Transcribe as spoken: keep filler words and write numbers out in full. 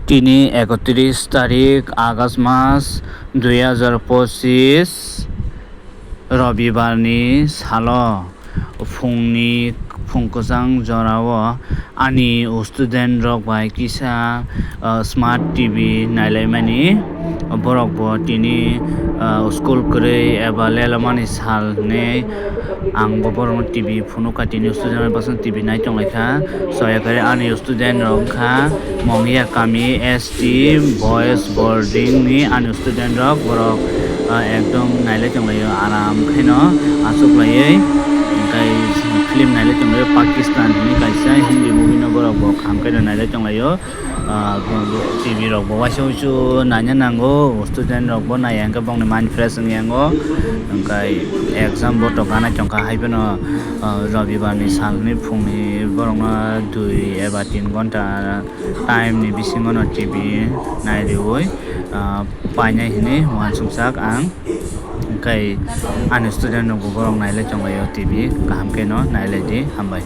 Tini ekotris tarik August mas dui hazar pochis, Robibar ni salo phungni phung kwchang jorao ani student rok bai kisa, ah, smart T V nailaimani. Borok bo tini, ah, school kwrwi eba lelomani sal hinwi ang bo borokno T V phunukha, tini student rok bwswk T V nai tonglaikha. Soyakari ani student rok wngkha Mongya Kami S T Boys Boarding ni ani student rok, borok, ah, ekdom nailai tonglaio, aram khaino achuklaiwi, tei film nailai tonglaio, Pakistan hwnwi kaisa Hindi movie no borok bo kaham khaino nailai tonglaio. Ah, T V rok bo waisa waisa naina nango, student rok bo naiya hwnkhe bongni mind fresh wngya wngo, hwnkhe exam bo to ganai tongkha, haiphano, ah, Robibar ni salni phungni borokno dui eba tin ghonta time ni bisingo no T V nai riwi, ah, painai hinwi uansukjak ang. Hwnkhe ani student rok bo borok nailai tonglaio T V, kaham khe no nailai di, hambai.